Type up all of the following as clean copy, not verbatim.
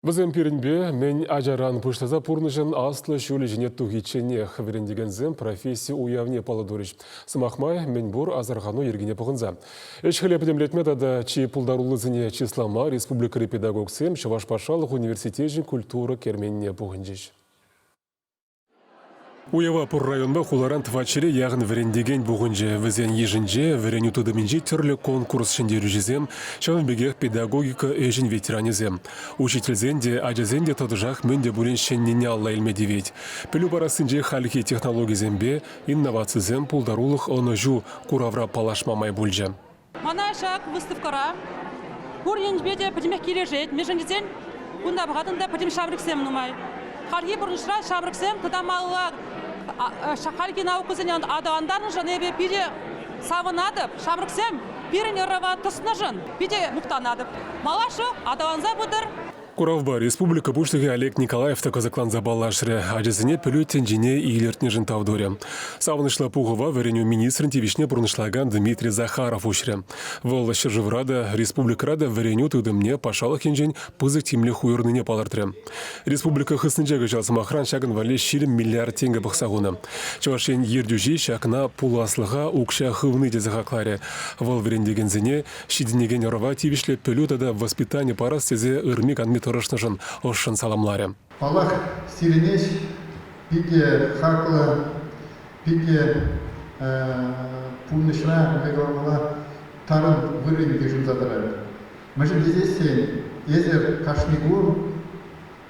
Вӗсем пирӗнпе мӗн ачаран пуҫласа пурнӑҫӑн аслӑ ҫулӗ ҫине тухичченех вӗрентекенсем професси уявне паллӑ турӗҫ. Сӑмах май, мӗнпур асӑрхану йӗркине пӑхӑнса. Ӗҫ-хӗле пӗтӗмлетме тата чи пултаруллисене чыслама республикӑри педагогсем Чӑваш патшалӑх университечӗн культура керменне пухӑнчӗҫ. Уява пур районпа хуларан тӑватҫӗре яхӑн вӗрентекен пухӑнчӗ. Вӗсен йышӗнче вӗренӳ тытӑмӗнчи тӗрлӗ конкурс ҫӗнтерӳҫисем, ҫавӑн пекех педагогика ӗҫӗн ветеранӗсем. Учительсен те, ачасен те тӑтӑшах мӗн те пулин ҫӗннине алла илме тивет. Пӗлӳ парассинче хальхи технологисемпе инновацисем пултарулӑх ӑнӑҫу куравра паллашма май пулчӗ. Мана ҫак выставкӑра пур енӗпе те пӗтӗмех килӗшет. Мӗншӗн тесен кунта пӑхатӑн та пӗтӗм ҫамрӑксем нумай. Хальхи пурнӑҫра ҫамрӑксем тата малалла хальхи наукӑсене аталантарнӑшӑн эпӗ питӗ савӑнатӑп. Ҫамрӑксем пирӗн ӑрӑва тӑснӑшӑн питӗ мухтанатӑп. Малашлӑх аталанса пытӑр. Куравпа республика Пуҫлӑхӗ Олег Николаев та кӑсӑкланса паллашрӗ, ачасене пӗлӳ тӗнчине илӗртнӗшӗн тав турӗ. Савӑнӑҫлӑ пухӑва вӗренӳ министрӗн тивӗҫне пурнӑҫлакан Дмитрий Захаров уҫрӗ. Вӑл ҫӗршывра та, республикӑра та вӗренӳ тытӑмне патшалӑх енчен пысӑк тимлӗх уйӑрнине палӑртрӗ. Республика хыснинче кӑҫал, сӑмахран, ҫакӑн валли 20 миллиард тенкӗ пӑхса хунӑ. Чӑваш Ен ертӳҫи ҫакна пуласлӑха укҫа хывни тесе хакларӗ. Вӑл вӗрентекенсене Ҫитӗнекен ӑрӑва тивӗҫлӗ пӗлӳ тата воспитани парас тесе ырми-канми тӑрӑшнӑшӑн ӑшшӑн саламларӗ. Паллах, сирӗн ӗҫ питӗ хаклӑ, питӗ пурнӑҫра мӗнле тарӑн вырӑн йышӑнса тӑрать. Мӗншӗн тесессӗн эсӗр кашни кун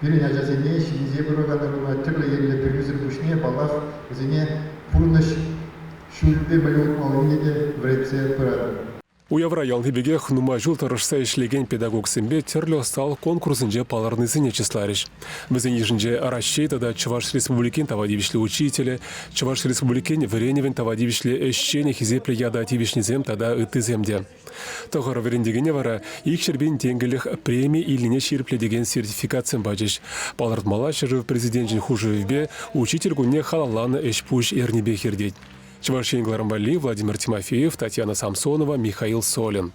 пирӗн ачасене ҫитӗнсе пыракан ӑрӑва тӗрлӗ енлӗ пӗлӳсӗр пуҫне, паллах, вӗсене пурнӑҫ ҫулӗпе мӗнле утмаллине те вӗрентсе пыратӑр. Уявра ялти пекех нумай ҫул тӑрӑшса ӗҫлекен педагогсемпе тӗрлӗ ӑсталӑх конкурсӗнче палӑрнисене чысларӗҫ. Вӗсен йышӗнче Раҫҫей тата Чӑваш Республикин тава тивӗҫлӗ учителӗ, Чӑваш Республикин вӗренӗвӗн тава тивӗҫлӗ ӗҫченӗ хисеплӗ ята тивӗҫнисем тата ыттисем те. Тӑхӑр вӗрентекене вара 200 тенкӗлӗх преми илнине ҫирӗплетекен сертификатсем пачӗҫ. Палӑртмалла, ҫӗршыв Президенчӗн хушӑвӗпе Учитель кунне халалланӑ ӗҫ-пуҫ эрнипех иртет. Чӑваш Ен кӑларӑм валли Владимир Тимофеев, Татьяна Самсонова, Михаил Солин.